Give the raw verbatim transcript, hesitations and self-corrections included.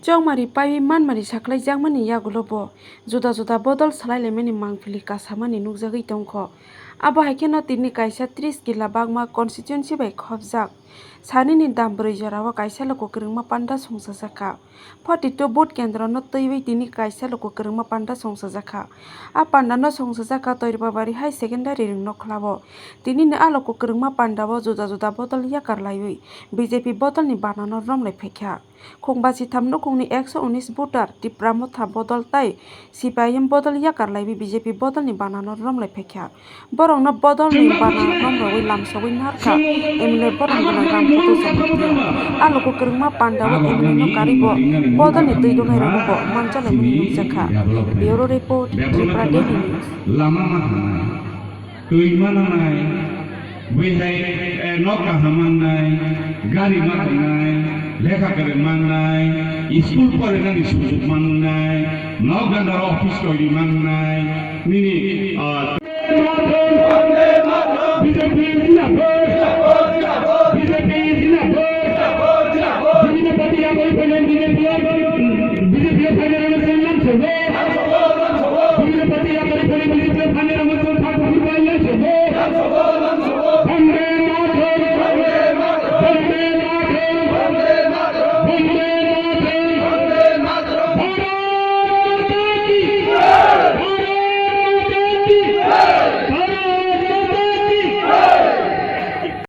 Chongmari paiwi manmari sakhlaijakmani yagulo bo juda juda bodol salailaimani mangpili kasamani nukjagwi tongkho. Abo hai kheno tini kaisa tris kila bagma constituency bai khopjak sanini dam brwi jorao kaisa luku kwrwngma panda songchajakha. Forty two vote kendrono twiwi tini kaisa luku kwrwngma panda songchajakha. A pandano songchajakha Toiribabari High Secondary Rwngnokhlao. Tinini a luku kwrwngma pandao juda juda bodol yakar laiwi B J P bodolni banano romlai phaikha. Khungba sitham nukhungni ekso unis voter Tipra Motha bodol tai C P I M bodol yakar laiwi B J P bodolni banano romlai phaikha. Borokno bodolni bana romrogwi lamsogwi narwkha M L A borok gwnang Ramkoto Jamatia. A luku kwrwngma pandao M L A no karwi bo bodolni twi rwnairokno bo manchalaimani nukjakha. Bureau Report, Tripura Daily News. Lama ma thangnai, twi ma nangnai, bwihai, eh, nok kaham mangnai, gari ma tongnai, lekha kwrwng mangnai, school porinani sujug mangnai, nok gandaro office toiri mangnai, nini, ah,